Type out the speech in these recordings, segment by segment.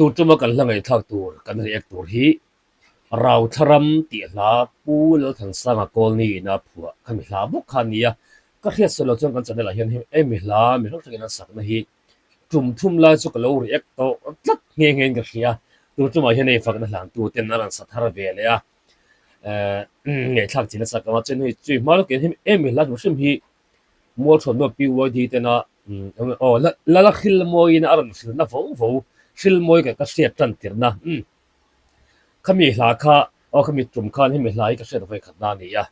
Tur tuma kan hla ngaihthlak tur kan react tur hi Rauthla ram tih hla Pu Lalthansanga Kawlni ina phuah kha mi hla bawk kha a ni a. Ka hriat sawi loh chuan kan channel ah hian hemi hla mi hrang hrangin an sakna hi tum thum lai chu ka lo react tawh tlat nghe nghe in ka hria. Tur tumah hian hei fakna hlantu ten a rawn sa thar ve leh a, ngaihthlak chin a chak ang a, chuan hei chui hma lawkin hemi hla hrim hrim hi Mualthuamna PYD tena aw Lala Hrilmawiin a rawn hrilna vo vo Hrilmawi ka ka hriat tan tirna umm khami hla kha aw khami tum khan hemi hla hi ka hriat vawi khat na a ni a,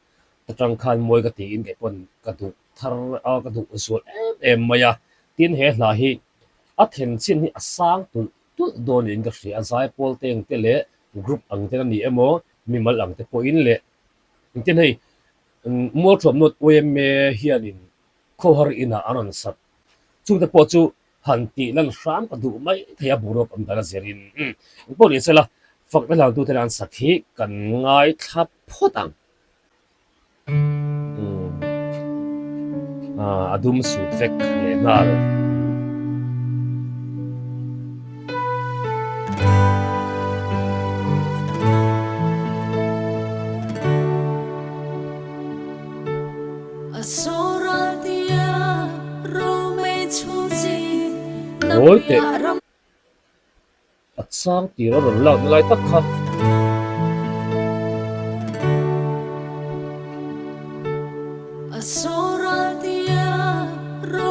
ta tang khan mawi ka tiin kei pawn ka duh thar a ka duh zual em em mai a, tin he hla hi a then chin hi a sang tulh tulh dawn niin ka hria a, zaipawl te ang te leh group ang ten a ni emaw mimal ang te pawhin leh engtin hei Mualthuamnawt yma hianin khawhar inah an rawn sat. Chungte pawh chu han tih lan hram ka duh mai thei a, boruak awm dan a zirin. Engpawh ni sela, fakna hlangtute an sak hi kan ngaithla phawt ang. A dum sut vek lehnghal. Ngawi teh, a chang tir a rawn lak na lai tak kha.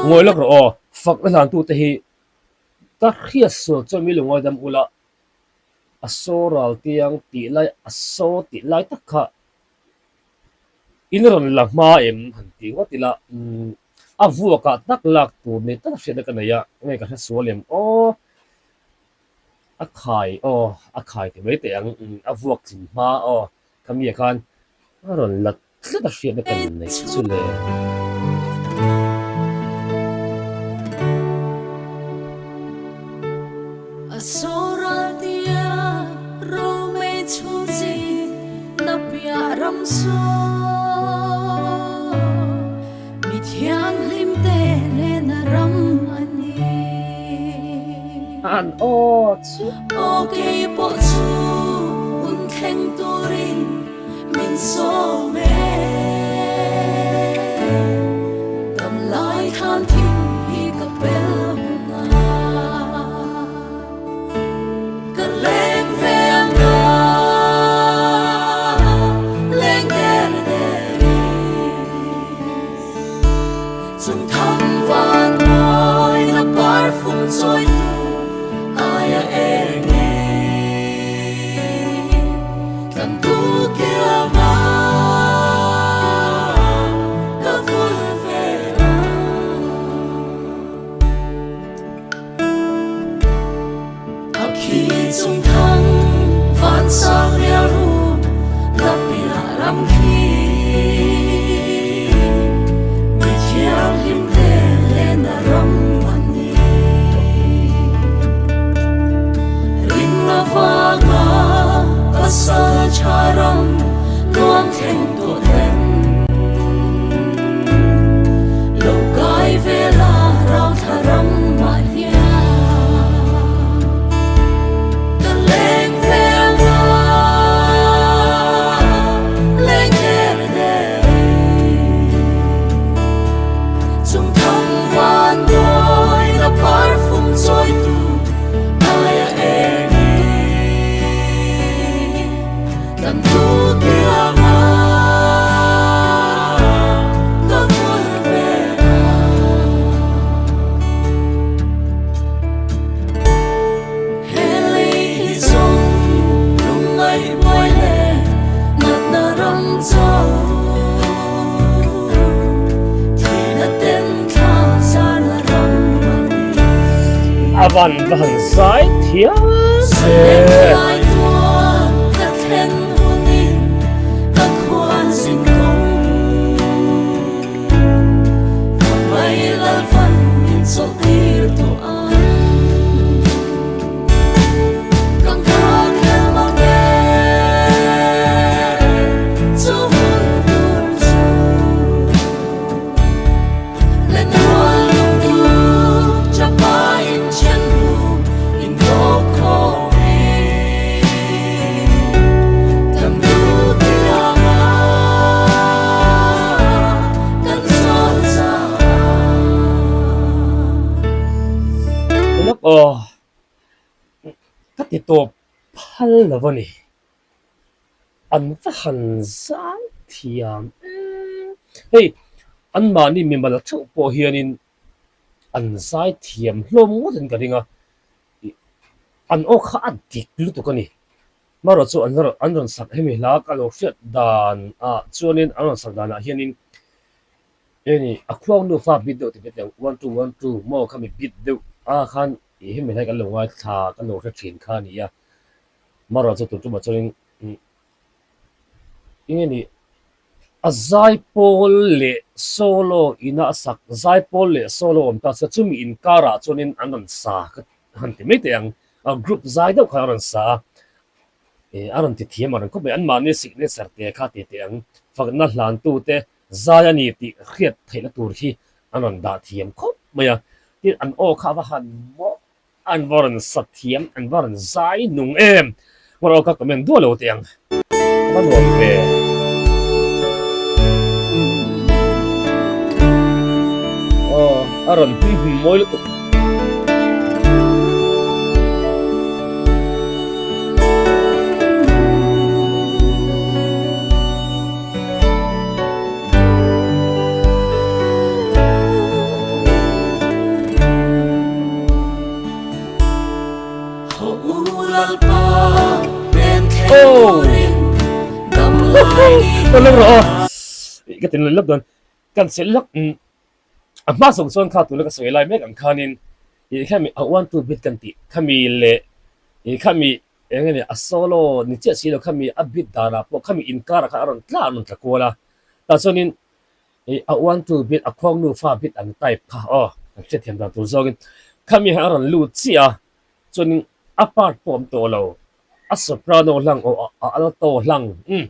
Ngawi lak rawh aw, fakna hlantute hi Ka hriat sual chuan mi lungawi dam ula, a saw ral tiang tih lai a saw tih lai tak kha in rawn la hma em han ti ngawt ila umm a vuakah tak lak tur ni tak hriatna ka nei a, nge ka hre sual em aw a khai aw a khai ti mai teh ang umm a vuak tling hma aw khami ah khan a rawn la Tlat a hriatna kan neih chu le. An aw chu. Min sawm e Dam lai khan thim hi ka pel hun a Ka leng ve ang a Leng der der i Chung thang van mawi na parfum chawi tu aia eng e. A van va han zai thiam ve. Ka ti tawp phal lo a ni. An va han zai thiam em. Hei anmahni mimal theuh pawh hianin an zai thiam hlawm ngawtin ka ring a, an aw kha a dik lutuk a ni. Hmarawh chu an an rawn sak hemi hla ka lo hriat dan ah chuanin an rawn sak danah hianin eng a khuang nufa bit deuh ti hmet ang one two one two maw khami bit deuh a khan ih hemi hla hi kan lo ngaithla kan lo hre thin kha a ni a. Hmarawh chu tun tumah chuanin eng nge ni a zaipawl leh solo ina a sak zaipawl leh solo awm ta se chumi inkarah chuanin an rawn sa ka han ti mai teh ang a group zai deuh khan a rawn sa a ih a rawn ti thiam ang reng khawp mai anmahni signature te kha ti teh ang fakna hlantu te zai a ni tih hriat theihna tur hi an rawn dah thiam khawp mai a tin an aw kha a va han maw An va rawn sa thiam, an va rawn zai nung em! Hmar aw ka comment duah lo teh ang. A va nuam ve. Aw, a rawn hum hum mawi lutuk. Ka tin lak dawn kan sel lak a hma zawng chuan kha tuna ka sawi lai mek ang khanin ih khami a one two bit kan tih khami leh ih khami eng nge ni a solo ni chiah si lo khami a bit danah pawh khami inkarah khan a rawn tla a rawn tla kual a tah chuanin Ih a uan tu bit a khuang nufa bit ang type kha aw kan hriatthiam dan tur zawngin khami hian a rawn lut chiah a chuanin a part pawh a awm tawh lo a soprano hlang aw a alto hlang umm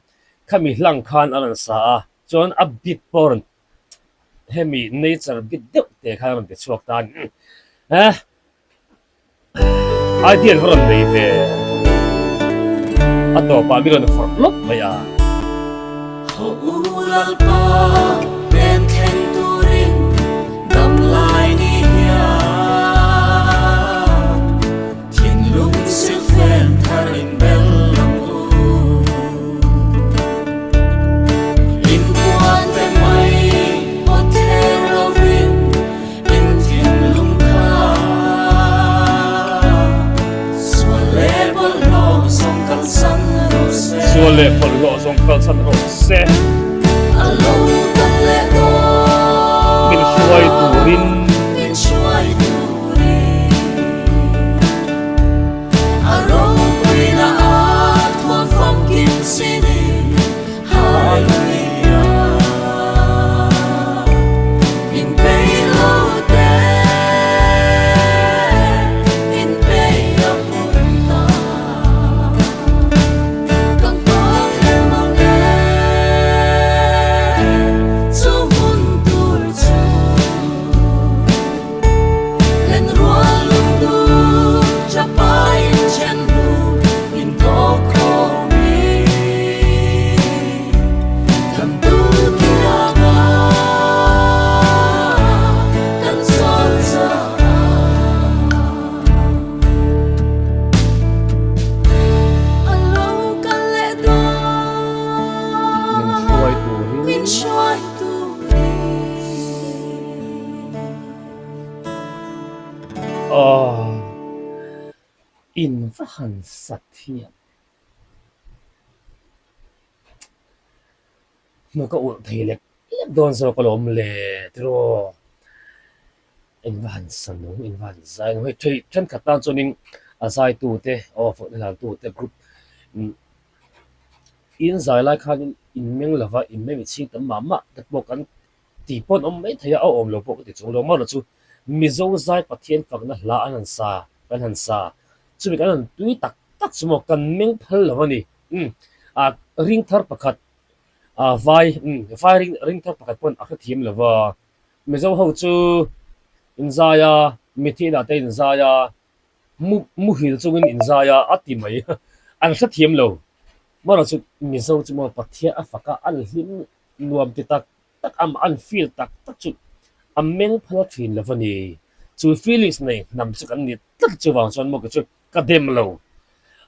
khami hlang khan a rawn sa a chuan a bit pawh a rawn hemi nature bit deuh te khan a rawn ti chhuak ta a ni umm eh. Idea an va rawn nei ve. A tawpah mi rawn fawrh lawp mai a. Haw u Lalpa pen thleng turin dam lai ni hian thinlung silfen thar in bel ang u. Inpuan te mai pawt thler lovin Sual leh bawlhhlawh zawng kalsan rawh se. Min hruai turin. Min hruai turin. Aw in va han sa thiam. Hmu ka ulh thei lek lek dawn zawk alawm le tiraw. In va han sa nung, in va han zai nung. Hei thei thenkhat tan chuanin a zaitu te aw fakna hlantu te group in zai lai khanin in meng lova in meng chhing tam mah mah te pawh kan ti pawh an awm mai thei a, a awm lo pawh ka ti chung lo. Amaherawhchu chu Mizo zai Pathian fakna hla an han sa, kan han sa. Chumi kan han tui tak tak chu maw kan meng phal lo a ni. Umm ah ring thar pakhat ah vai umm vai ring ring thar pakhat pawn a hrethiam lo va. Mizo ho chu inzai a, mithi inah te inzai a, mu muhil chungin inzai a a ti mai. An hrethiam lo. Amaherawhchu chu Mizo chu maw Pathian a fak a, an hlim nuam ti tak tak a, an feel tak tak chu a meng phal thin lo a ni. Chu feelings nei hnam chu kan ni tlat chuvang chuan maw kei chu ka dem lo.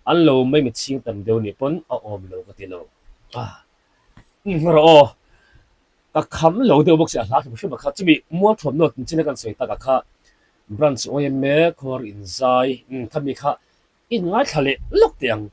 An lo mai mi chhing tam deuh nih pawn a awm lo ka ti lo. Ah umm rawh aw. Ka kham lo deuh bawk si a hla hrim hrim a kha. Chumi mual thuam nawt inchina kan sawi takah kha branch yma khawr inzai umm khami kha in ngaithla leh lawk teh ang.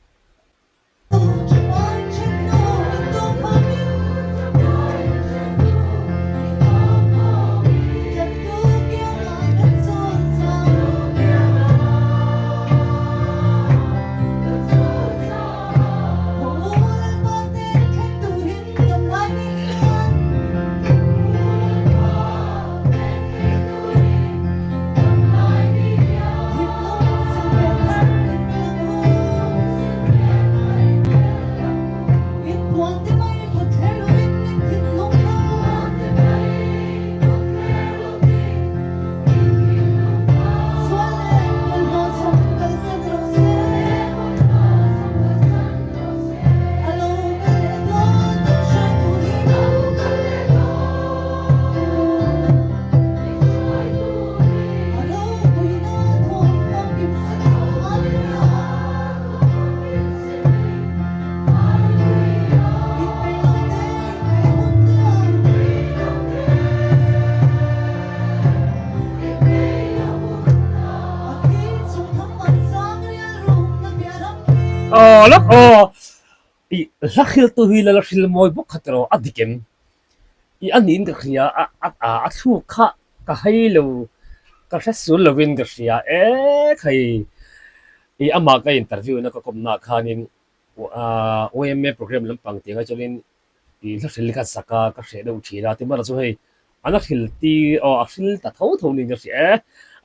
Aw lawk aw I hla hriltu hi lal a hril mawi bawk kha tiraw a dik em? I a niin ka hria a a a thluk kha ka hei lo ka hre sul lovin ka hria e khai i amah ka interview na ka kawmna ah khanin yma program lampang tih angai chuanin i hla hril kha sak a ka hreh deuh thin a timara chu hei an a hril tir aw a hril ta tho tho niin ka hria e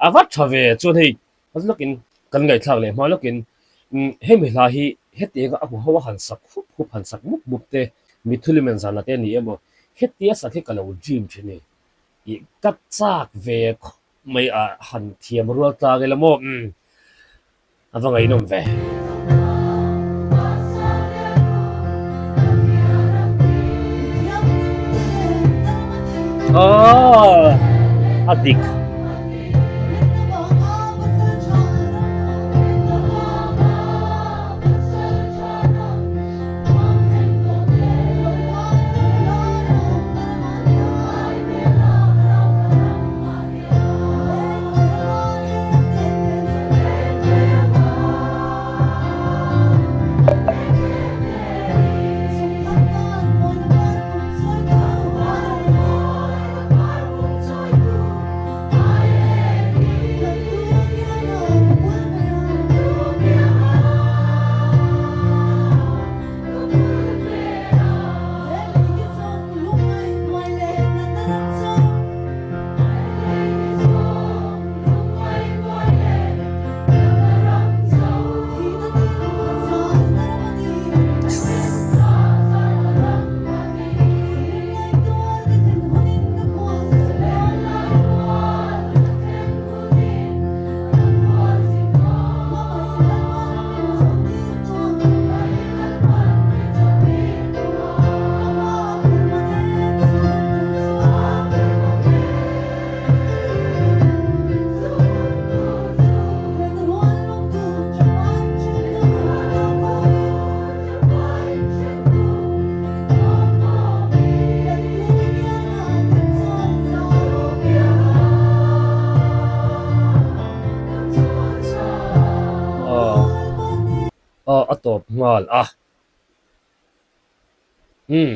a va tha ve chuan hei Hma lawkin kan ngaihthlak leh hma lawkin hemi hla hi hetianga a huho a han sak hup hup han sak mup mup te mithulimen zana te a ni emaw hetia sak hi ka lo dream thin e ih ka chak ve khawp mai a han thiam rual tlang ila maw umm a va ngaihnawm ve. Aww a dik. Aw a tawp nghal a. Umm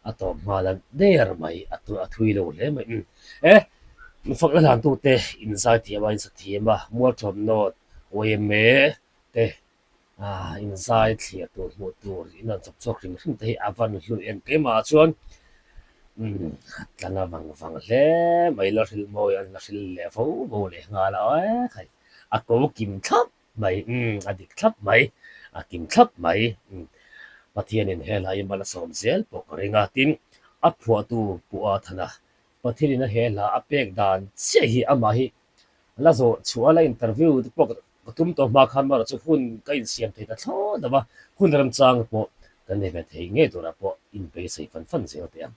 a tawp nghal a der mai a a thui lo hle mai umm e fakna hlan tute in zai thiam a in sa thiam a mualṭawm nawt yma te ah in zai thliah tur hmuh tur in rawn chawp chhuak hrim hrim te hi a van hlu em keimah ah chuan umm a tla na vang vang hle mai la hril mawi an la hril leh vo vo leh nghal a e khai a ko kim thlap mai umm a dik thlap mai a kim thlap mai umm Pathianin he hla hi mal a sawm zel pawh ka ring a tin a phuahtu Pu Athana Pathianin a he hla a pek dan chiah hi amah hi la zawh chhuah a la interview te pawh ka tum tawh hma khan marawh chu hun ka insiam thei ta thlawt lo va hun remchang pawh kan nei ve thei ngei turah pawh inbeisei fan fan zel teh ang.